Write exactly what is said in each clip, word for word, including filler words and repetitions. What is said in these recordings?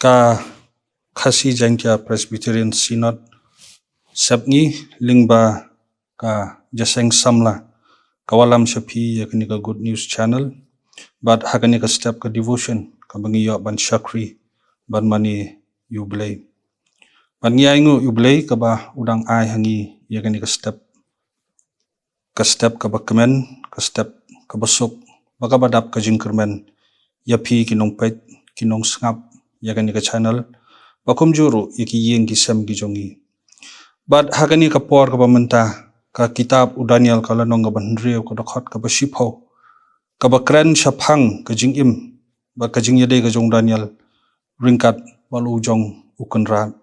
Ka Khasi Jaiñtia Presbyterian Synod, sepngi lyngba ka Jaseng Samla, ka wallam sha phi ïa kane ka Good News Channel. Bad ha kane ka step ka devotion, kaba ngi ïoh ban shakri, ban mane ïa U Blei. Bad ngi ai nguh ïa U Blei kaba u dang ai ha ngi ïa kane ka step, ka step kaba kmen, ka step kaba suk, ba kaba dap ka jingkyrmen ïa phi ki nongpeit, ki nongsngap ïa kane ka channel, ba kumjuh ruh ïa ki ïing ki sem ki jong ngi. Bad ha kane ka por kaba mynta, ka kitab u Daniel ka lynnong kaba hynriew, ka dkhot kaba shiphew, kaba kren shaphang ka jingim bad ka jingïadei ka jong u Daniel ryngkat bad la u jong u Kynrad.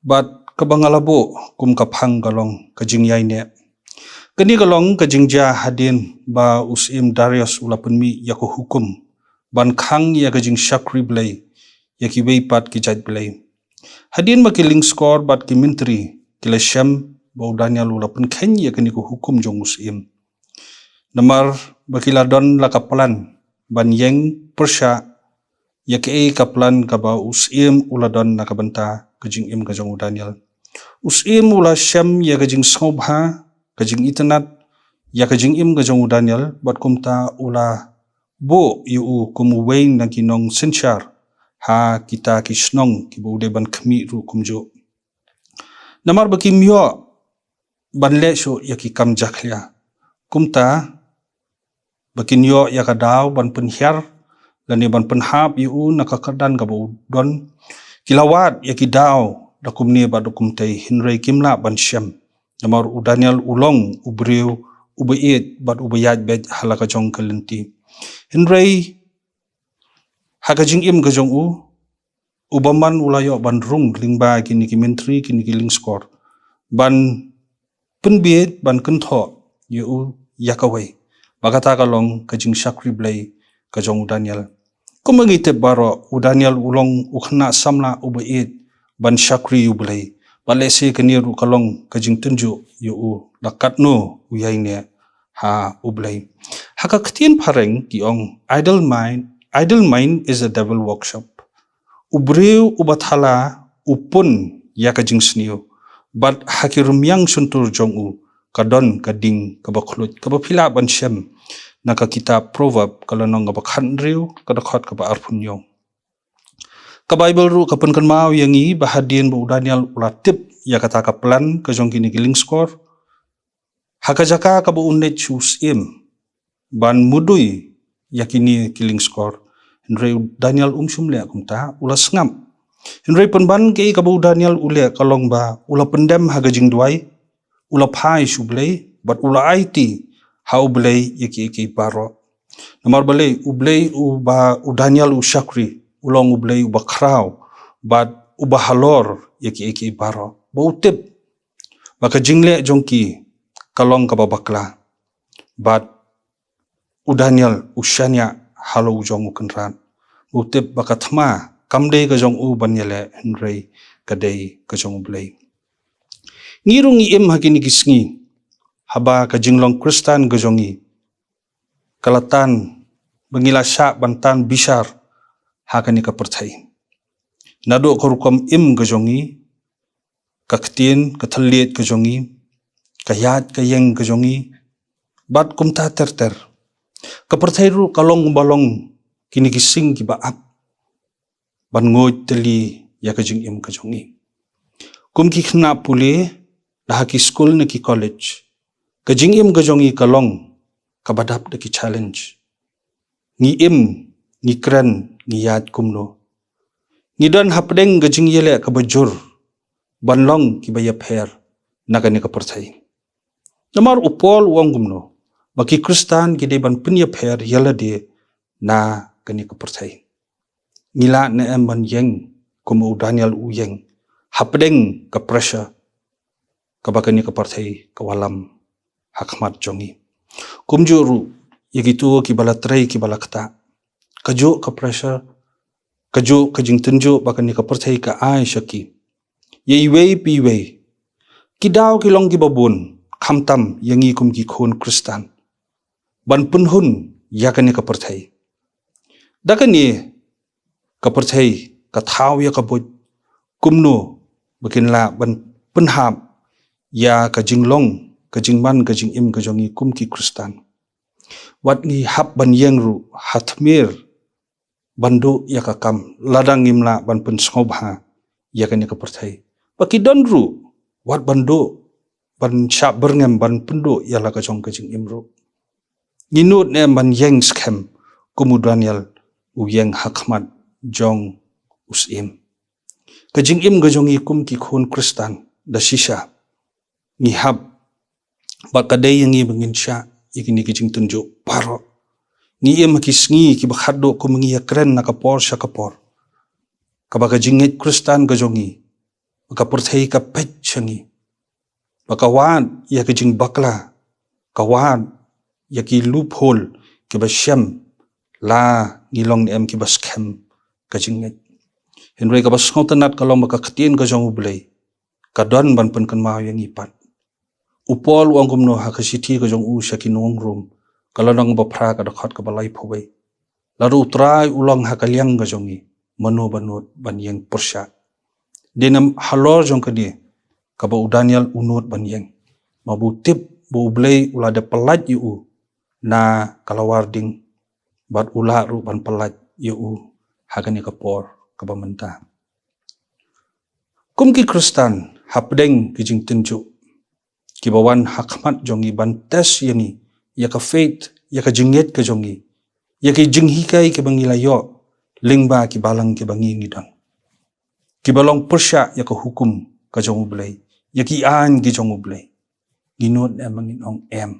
Bad kaba nga la buh kum ka phang ka long ka jingïaineh. Kane ka long ka jingjia hadien ba u Syiem Darius u la pynmih ïa ka hukum ban khang ïa ka jingshakri Blei ïa kiwei pat ki jait blei. Hadien ba ki lyngskor bad ki myntri ki la shem ba u Daniel u la pynkheiñ ïa kane ka hukum jong u syiem, namar ba ki la don la ka plan ban ïeng pyrshah ïa kaei ka plan kaba u syiem u la don na ka bynta ka jingim ka jong u Daniel. U syiem u la shem ïa ka jingsngewbha, ka jingitynnad ïa ka jingim ka jong u Daniel, bad kumta u la buh ïa u kum uwei na ki nongsynshar ha kita ki shnong kiba u dei ban khmih ruh kumjuh. Namar ba kim ïoh ban leh shuh ïa ki kam jakhlia, kumta ba kin ïoh ïa ka daw ban pynhiar lane ban pynhap ïa u na ka kyrdan kaba u don. Ki la wad ïa ki daw da kumne bad da kumtei, hynrei kim lah ban shem. Namar u Daniel u long u briew uba ïeit bad uba ïaid beit ha la ka jong ka lynti. Hynrei ha ka jingim ka jong u, u bymman u la ïoh ban rung lyngba kine ki myntri, kine ki lyngskor, ban pynbieit, ban kynthoh ïa u ïa kawei. Ba kata ka long ka jingshakri Blei ka jong u Daniel. Kumba ngi tip baroh, u Daniel u long u khynnah samla uba ïeit ban shakri ïa u Blei. Bad lehse kane ruh ka long ka jingtynjuh ïa u la katno u ïaineh ha u Blei. Ha ka ktien phareng ki ong, idle mind, idle mind is a devil workshop. U briew uba thala u pun ïa ka jingsniew, bad ha ki rmiang shyntur jong u ka don ka ding kaba khluit, kaba phi lah ban shem na ka kitab Proverb ka lynnong kaba khathynriew, ka dkhot kaba arphew hynñiew. Ka Baibl ruh ka pynkynmaw ïa ngi ba hadien ba u Daniel u la tip ïa kata ka plan ka jong kine ki lyngskor, ha ka jaka kaba u leit sha u syiem ban mudui ïa kine ki lyngskor, hynrei u Daniel um shym leh kumta, u la sngap. Hynrei pynban kaei kaba u Daniel u leh ka long ba u la pyndem ha ka jingduwai, u la phai sha u Blei, bad u la aiti ha u Blei ïa kiei kiei baroh. Namar balei? U Blei uba u Daniel u shakri u long u Blei uba khraw bad uba halor ïa kiei kiei baroh. Ba u tip ba ka jingleh jong ki ka long kaba bakla, bad u Daniel u shaniah ha la u jong u Kynrad. Ba u tip ba ka thma kam dei ka jong u ban ïaleh, hynrei ka dei ka jong u Blei. Ngi ruh ngi im ha kine ki sngi haba ka jinglong Khristan ka jong ngi ka la tan, ba ngi la shah ban tan bishar ha kane ka pyrthei. Naduh ka rukom im ka jong ngi, ka ktien, ka thylliej ka jong ngi, ka ïaid ka ïeng ka jong ngi, bad kumta ter ter. Ka pyrthei ruh ka long ba long kine ki sing kiba ap ban nguid tylli ïa ka jingim ka jong ngi. Kum ki khynnah pule, la ha ki skul ne ki college, ka jingim ka jong ngi ka long kaba dap da ki challenge. Ngi im, ngi kren, ngi ïaid kumno? Ngi don hapdeng ka jingïaleh kaba jur ban long kiba ïapher na kane ka pyrthei. Namar u Paul u ong kumno? Ba ki Khristan ki dei ban pynïapher ïa lade na kane ka pyrthei. Ngi lah ne em ban ïeng kum u Daniel u ïeng hapdeng ka pressure kaba kane ka pyrthei ka wallam ha khmat jong ngi? Kumjuh ruh ïa kito kiba la trei, kiba la ktah, kajuh ka pressure, kajuh ka jingtynjuh ba kane ka pyrthei ka ai sha ki, ïa iwei pa iwei, ki daw ki long kiba bun, khamtam ïa ngi kum ki khun Khristan, ban pynhun ïa kane ka pyrthei. Da kane ka pyrthei ka thaw ïa ka buit, kumno ba kin lah ban pynhap ïa ka jinglong, ka jingman, ka jingim ka jong ngi kum ki Khristan. Wat ngi hap ban ïeng ruh ha tmier ban duh ïa ka kam, lada ngim lah ban pynsngewbha ïa kane ka pyrthei. Ba ki don ruh wat ban duh, ban shah byrngem ban pynduh ïa la ka jong ka jingim ruh. Ngi nud ne em ban ïeng skhem kum u Daniel u ïeng ha khmat jong u syiem. Ka jingim ka jong ngi kum ki khun Khristan da shisha ngi hap, ba ka dei ïa ngi ba ngin shah ïa kine ki jingtynjuh baroh. Ngi im ha ki sngi kiba khatduh kum ngi ïakren na ka por sha ka por, kaba ka jingngeit Khristan ka jong ngi, ba ka pyrthei ka peit sha ngi, ba ka wad ïa ka jingbakla, ka wad ïa ki loophole kiba shem la ngi long ne em kiba skhem ka jingngeit. Hynrei kaba sngewtynnat ka long ba ka ktien ka jong U Blei ka don ban pynkynmaw ïa ngi pat. U Paul u ong kumno ha ka shithi ka jong u sha ki nong Rom, ka lynnong ba phra, ka dkhot kaba laiphew wei: Lada U Trai u long ha ka liang ka jong ngi, mano ba nud ban ïeng pyrshah? Dei na halor jong kane kaba u Daniel u nud ban ïeng, ma ba u tip ba U Blei u la dep pyllait ïa u na ka lawar ding, bad u lah ruh ban pyllait ïa u ha kane ka por kaba mynta. Kum ki Khristan, hapdeng ki jingtynjuh kiba wan ha khmat jong ngi ban test ïa ngi, ïa ka faith, ïa ka jingngeit ka jong ngi, ïa ki jinghikai kiba ngi la ïoh lyngba ki balang kiba ngi ngi don, kiba long pyrshah ïa ka hukum ka jong U Blei, ïa ki aiñ ki jong U Blei, ngi nud ne em ba ngin ong em?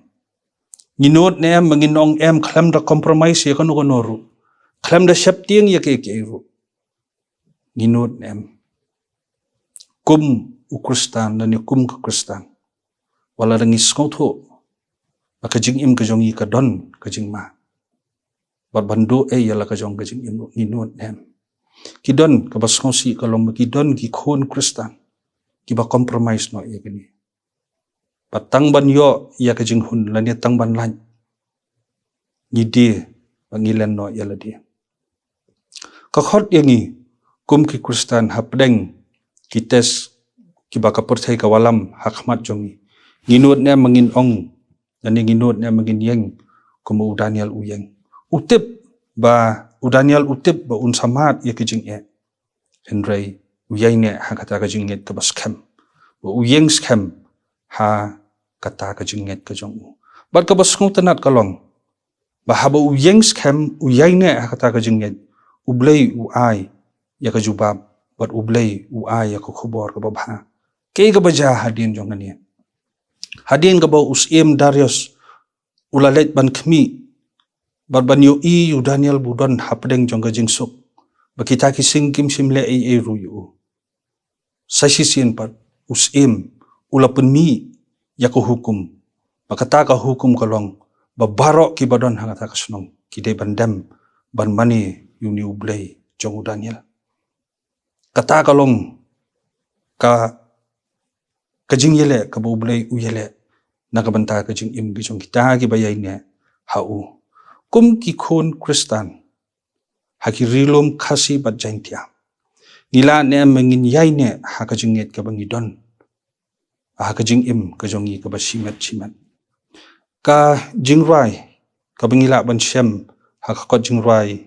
Ngi nud ne em ba ngin ong em khlem da compromise ïa kano kano ruh, khlem da sheptieng ïa kiei kiei ruh? Ngi nud ne em kum u Khristan lane kum ka Khristan, wat la da ngi sngewthuh ba ka jingim ka jong ngi ka don ka jingma, bad ban duh ei ïa la ka jong ka jingim ruh? Ngi nud ne em? Ki don, kaba sngewsih ka long ba ki don ki khun Khristan kiba compromise noh ïa kane, ba tang ban ïoh ïa ka jinghun lane tang ban lait, ngi die ba ngi len noh ïa lade. Ka khot ïa ngi kum ki Khristan hapdeng ki test kiba ka pyrthei ka wallam ha khmat jong ngi, ngi nud ne em ba ngin ong, lane ngi nud ne em ba ngin ïeng kum u Daniel u ïeng? U tip ba, u Daniel u tip ba un sa mad ïa ka jingeh, hynrei u ïaineh ha kata ka jingngeit kaba skhem, ba u ïeng skhem ha kata ka jingngeit ka jong u. Bad kaba sngewtynnat ka long ba haba u ïeng skhem, u ïaineh ha kata ka jingngeit, U Blei u ai ïa ka jubab, bad U Blei u ai ïa ka khubor kaba bha. Kaei kaba jia hadien jong kane? Hadien kaba u syiem Darius u la leit ban khmih bad ban ïohi ïa u Daniel ba u don hapdeng jong ka jingsuk, ba kita ki sing kim shym leh ei ei ruh ïa u, sa shisien pat u syiem u la pynmih ïa ka hukum, ba kata ka hukum ka long ba baroh kiba don ha kata ka shnong ki dei ban dem ban mane ïa une U Blei jong u Daniel. Kata ka long ka, ka jingïaleh kaba U Blei u ïaleh na ka bynta ka jingim ka jong kita kiba ïaineh ha u. Kum ki khun Khristan ha ki ri lum Khasi bad Jaintia, ngi lah ne em ba ngin ïaineh ha ka jingngeit kaba ngi don ha ka jingim ka jong ngi kaba shimet shimet? Ka jingrwai kaba ngi lah ban shem ha ka kot jingrwai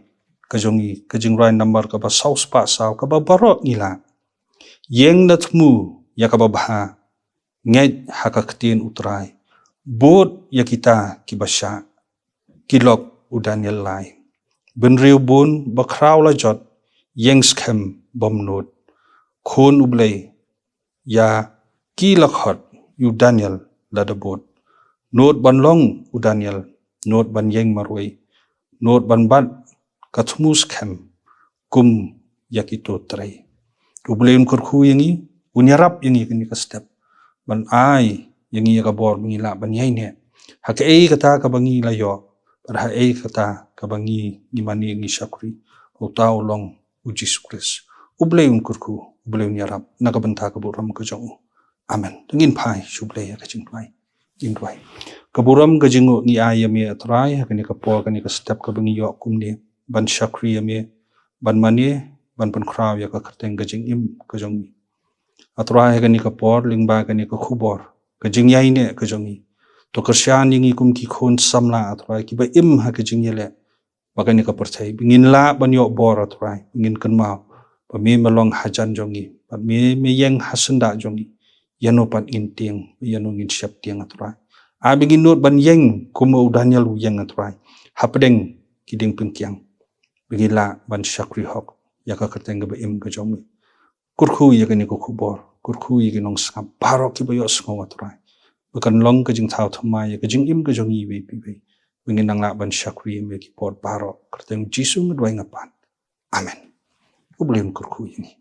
ka jong ngi, ka jingrwai nambar kaba saw spah saw, kaba baroh ngi lah: Ïeng da thmu ïa kaba bha, ngeit ha ka ktien U Trai, bud ïa kita kiba shah, ki lok u Daniel lai. Bynriew bun ba khraw la jot, ïeng skhem bym nud. Khun U Blei, ïa ki la khot ïa u Daniel lada bud. Nud ban long u Daniel, nud ban ïeng marwei, nud ban bat ka thmu skhem kum ïa kito trei. U Blei un kyrkhu ïa ngi, un ïarap ïa ngi kane ka step, ban ai ïa ngi ïa ka bor ba ngi lah ban ïaineh ha kaei kata kaba ngi la ïoh, bad ha ei kata kaba ngi, ngi mane, ngi shakri ha uta u long U Jisu Khrist. U Blei un kyrkhu, U Blei un ïarap na ka bynta ka burom ka jong u. Amen. To ngin phai sha U Blei ha ka jingduwai. Ngin duwai. Ka burom ka jingnguh ngi ai ïa me, A Trai, ha kane ka por, kane ka step kaba ngi ïoh kumne ban shakri ïa me, ban mane, ban pynkhraw ïa ka kyrteng ka jingim ka jong ngi. A Trai, ha kane ka por lyngba kane ka khubor, ka jingïaineh ka jong ngi, to kyrshan ïa ngi kum ki khun samla, a Trai, kiba im ha ka jingïaleh bad kane ka pyrthei, ba ngin lah ban ïoh bor, a Trai, ba ngin kynmaw ba me me long hajan jong ngi bad me me ïeng ha syndah jong ngi. Ïano pat ngin tieng, ïano ngin sheptieng, a Trai. Ai ba ngin nud ban ïeng kum u Daniel u ïeng, a Trai, hapdeng ki diengpyngkiang, ba ngin lah ban shakri hok ïa ka kyrteng kaba im ka jong me. Kyrkhu ïa kane ka khubor, kyrkhu ïa ki nongsngap baroh kiba ïohsngew, a Trai, ba kan long ka jingthaw thymmai ïa ka jingim ka jong ngi iwei pa iwei, ba ngin nang lah ban shakri ïa me ki por baroh. Kyrteng Jisu nga duwai nga pan. Amen. U Blei un kyrkhu ïa ngi.